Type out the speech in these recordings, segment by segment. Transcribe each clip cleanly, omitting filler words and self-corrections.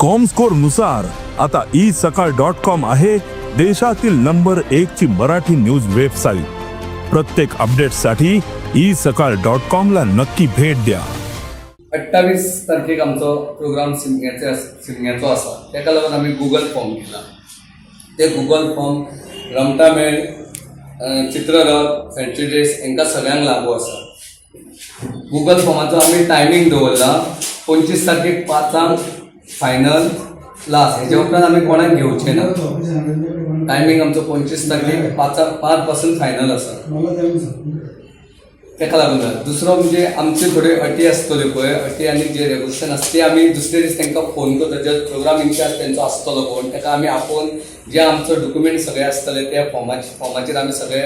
Comscore नुसार आता E सकाळ डॉट कॉम आहे देशातील नंबर एक ची मराठी न्यूज वेबसाईट. प्रत्येक अपडेटसाठी ई सकाळ डॉट कॉम ला नक्की भेट द्या. 28 तारखेक आमचो प्रोग्राम शिमग्याचो शिमग्याचो आसा. तेका लागून आमी गुगल फॉर्म केला. ते गुगल फॉर्म रमता मेळ, चित्ररथ, फॅन्सी ड्रेस हांकां सगळ्यांक लागू आसा. गुगल फॉर्माचो आमी टायमींग दवरला 25 तारखेक 5ांक फायनल लास्ट. हेच्या उपरांत आमी कोणाक घेवचे ना. टायमींग आमचो 25 तारखेक 5, 5 पासून फायनल आसा. तेका लागून जाता. दुसरो म्हणजे आमचे थोड्यो अटी आसतल्यो पळय, अटी आनी जे रेगुलेशन आसता ते आमी दुसरे दीस तांकां फोन करता. जे प्रोग्राम इन्चार्ज तेंचो आसतलो कोण, ताका आमी आपोवन जे आमचो डॉक्युमेंट सगळे आसतले त्या फॉर्माचेर आमी सगळे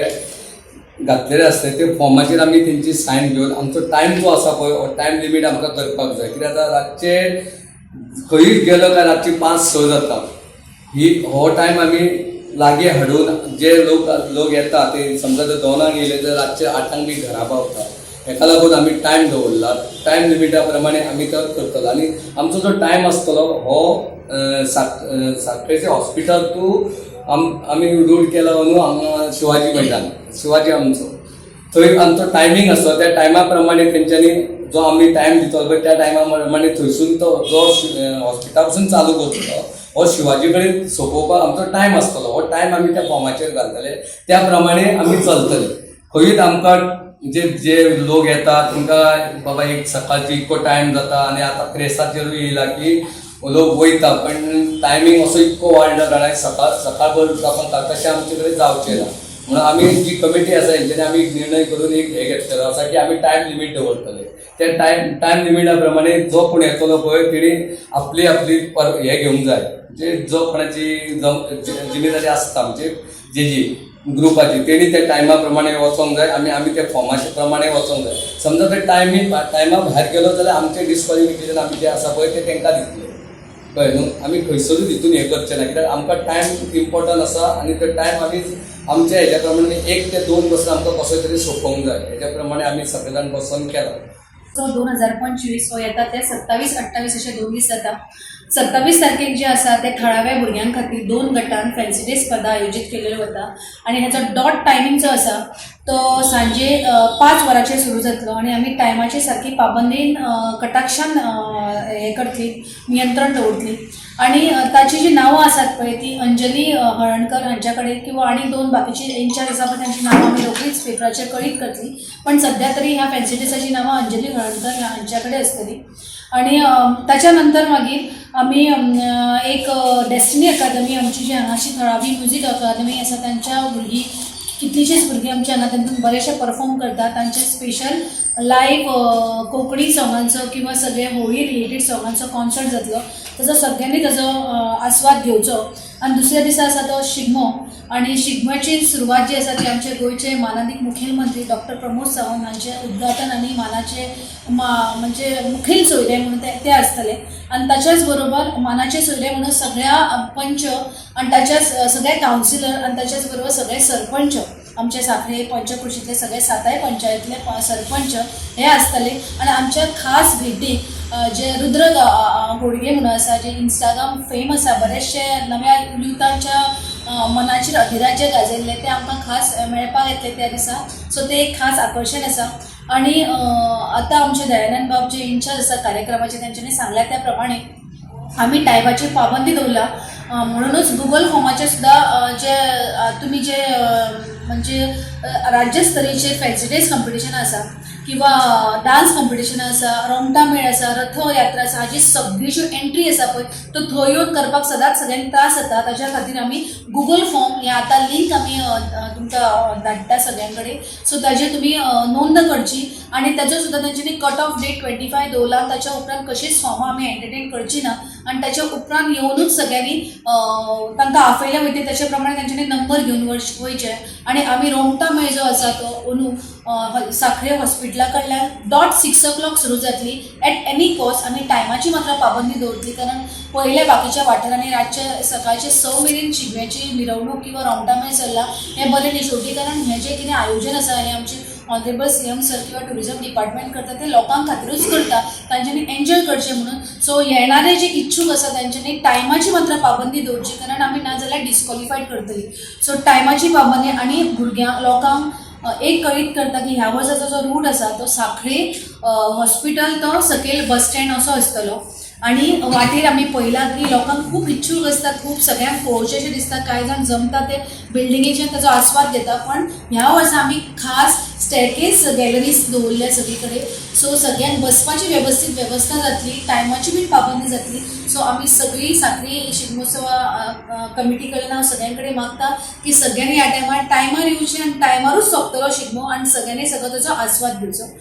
घातलेले आसतले, ते फॉर्माचेर आमी तेंची सायन घेवन आमचो टायम जो आसा पळय, हो टायम लिमीट आमकां करपाक जाय. कित्याक आतां रातचे खंयूय गेलो काय रातची 5-6 जाता. ही हो टायम आमी लागीं हाडून जे लोक लोक येता ते समजा जर 2ांक येयले तर रातचे 8ांक बी घरा पावता. हेका लागून आमी टायम दवरला. टायम लिमिटा प्रमाणे आमी तो करतलो आनी आमचो जो टायम आसतलो हो साखळेचे हॉस्पिटल टू आमी रूट केला न्हू हांगा शिवाजी मैदान, शिवाजी आमचो थंय आमचो टायमींग आसतो. त्या टायमा प्रमाणे तेंच्यांनी जो आमी टायम दितलो पळय, त्या टायमा प्रमाणे थंयसून तो जो हॉस्पिटला पासून चालू करतलो हो शिवाजी कडेन सोंपोवपाक आमचो टायम आसतलो. हो टायम आमी त्या फॉर्माचेर घालतले, त्या प्रमाणे आमी चलतले. खंयूच आमकां जे जे लोक येतात तांकां बाबा एक सकाळची इतको टायम जाता आनी आतां प्रेसाचेरूय येयला की लोक वयता, पण टायमींग असो इतको वाडला जाणां, सकाळ सकाळभर लोकांक तशें आमचे कडेन जावचें ना. म्हणून आमी जी कमिटी आसा हेंच्यांनी आमी एक निर्णय करून एक हें घेतलेलो आसा की आमी टायम लिमीट दवरतले. त्या टायम टायम लिमिटा प्रमाणे जो कोण येतलो पळय, तेणी आपली आपली हे घेवंक जाय. म्हणजे जो कोणाची जिम्मेदारी आसता, म्हणजे जेजी ग्रुपाची, तेणी त्या टायमा प्रमाणे वचोंक जाय. आमी आमी त्या फॉर्माचे प्रमाणे वचोंक जाय. समजा ते टायमा भायर गेलो जाल्यार आमचें डिस्कॉलिफिकेशन आमी जें आसा पळय तें तांकां दितले. कळ्ळें न्हू? आमी खंयसरूच हितून हें करचें ना, कित्याक आमकां टायम इम्पॉर्टंट आसा आनी तो टायम आमी आमच्या हेज्या प्रमाणे 1 ते 2 बसून आमकां कसो तरी सोंपोवंक जाय. हेज्या प्रमाणे आमी सगळे जाण बसून केला. तो 2025 हो येता ते 27, 28 अशे 2 दीस जाता. 27 तारखेक जे आसा ते थळाव्या भुरग्यां खातीर दोन गटान फॅन्सी ड्रेस स्पर्धा आयोजीत केलेल्यो वता आनी हेचो डॉट टायमींग जो आसा तो सांजे 5 वरांचेर सुरू जातलो आनी आमी टायमाची सारकी पाबंदीन कटाक्षान हें करतली, नियंत्रण दवरतली. आनी ताची जी नांवां आसात पळय, ती अंजली हळणकर हांच्या कडेन किंवा आनी दोन बाकीची इन्चार्ज आसा पळय, तांची नांवां आमी रोखडीच पेपराचेर कळीत करतली. पण सध्या तरी ह्या फॅन्सी ड्रेसाची नांवां अंजली हळणकर हांच्या कडेन आसतली. आनी ताच्या नंतर मागीर आमी एक डेस्टिनी अकादमी, आमची जी हांगाची थळावी म्युजीक अकादमी आसा, तांच्या भुरगीं, कितलींशींच भुरगीं आमच्या हांगा तातूंत बरेचशे परफॉर्म करतात. तांचे स्पेशल लायव्ह कोंकणी सॉंगांचो किंवा सगळे होळी रिलेटेड सॉंगांचो कॉन्सर्ट जातलो. ताजो सगळ्यांनी ताजो आस्वाद घेवचो. आनी दुसऱ्या दिसा आसा तो शिगमो आनी शिगम्याची सुरवात जी आसा ती आमचे गोंयचे मानादीक मुखेलमंत्री डॉक्टर प्रमोद सावंत हांचे उद्घाटन आनी मानाचे म्हणजे मुखेल सोयरे म्हणून ते ते आसतले. आनी ताच्याच बरोबर मानाचे सोयरे म्हणून सगळ्या पंच आनी ताच्याच सगळे कावन्सिलर आनी ताच्याच बरोबर सगळे सरपंच, आमचे साखळे पंचकृशींतले सगळे साताय पंचायतीतले सरपंच हे आसतले. आनी आमच्या खास भेटीक जे रुद्र गोडगे म्हणून आसा, जे इंस्टाग्राम फेम आसा, बरेचशे नव्या युथांच्या मनाचेर अधिराज्य गाजयल्ले, ते आमकां खास मेळपाक येतले त्या दिसा. सो ते एक खास आकर्शण आसा. आनी आतां आमचे दयानंद बाब जे इन्चार्ज आसा कार्यक्रमाचे, तेंच्यांनी सांगल्या त्या प्रमाणे आमी टायमाची पाबंदी दवरला. म्हणूनच गुगल फॉर्माचे सुद्दां जे तुमी जे म्हणजे राज्यस्तरीचे फॅन्सी ड्रेस कॉम्पिटिशन आसा किंवा डान्स कॉम्पिटिशन आसा, रोमटा मेळ आसा, रथयात्रा आसा, हाजी सगळी ज्यो एंट्री आसा पळय, तो थंय येवन करपाक सदांच सगळ्यांक त्रास जाता. ताच्या खातीर आमी गुगल फॉर्म हे आतां लिंक आमी तुमकां धाडटा सगळ्यां कडेन. सो ताजेर तुमी नोंद करची आनी ताचो सुद्दां तेंच्यांनी कट ऑफ डेट 25 दवरला. ताच्या उपरांत कशीच फॉर्मां आमी एंटरटेन करची ना आनी ताच्या उपरांत येवनूच सगळ्यांनी तांकां आपयले वयता, ताच्या प्रमाणे तेंच्यांनी नंबर घेवन वयचे. आनी आमी रोमटा मेळ जो आसा तो अंदू साखळे हॉस्पिटला कडल्यान डॉट 6 ओ क्लॉक सुरू जातली एट एनी कॉस्ट. आमी टायमाची मात्र पाबंदी दवरतली, कारण पयल्या बाकीच्या वाठारांनी रातचे सकाळचे 6 मेरेन शिगम्याची मिरवणूक किंवा रोमटा मेळ चल्ला, हें बरें न्ही शेवटी, कारण हें जें कितें आयोजन आसा हें आमचें ऑनरेबल सीएम सर किंवा टुरिजम डिपार्टमेंट करता ते लोकां खातीरूच करता, तांच्यांनी एन्जॉय करचें म्हणून. सो येणारे जे इच्छूक आसा तांच्यांनी टायमाची मात्र पाबंदी दवरची, कारण आमी नाजाल्यार डिस्कॉलिफायड करतली. सो टायमाची पाबंदी आनी भुरग्यांक लोकांक एक कळीत करता की ह्या वर्साचो जो रूट आसा तो सांखळे हॉस्पिटल तो सकयल बस स्टँड असो आसतलो. आनी वाटेर आमी पळयलां की लोकांक खूब इच्छूक आसता, खूब सगळ्यांक पळोवचें अशें दिसता, कांय जाण जमता ते बिल्डिंगेचेर ताजो आस्वाद घेता. पण ह्या वर्सा आमी खास स्टॅरकेस गॅलरीज दवरल्या सगळी कडेन. सो सगळ्यांक बसपाची वेवस्थीत वेवस्था जातली, टायमाची बीन पाबंदी जातली. सो आमी सगळी सांखळी शिगमोत्सवा कमिटी कडल्यान हांव सगळ्यां कडेन मागता की सगळ्यांनी ह्या टायमार टायमार येवचें आनी टायमारूच सोंपतलो शिगमो आनी सगळ्यांनी सगळो ताजो आस्वाद घेवचो.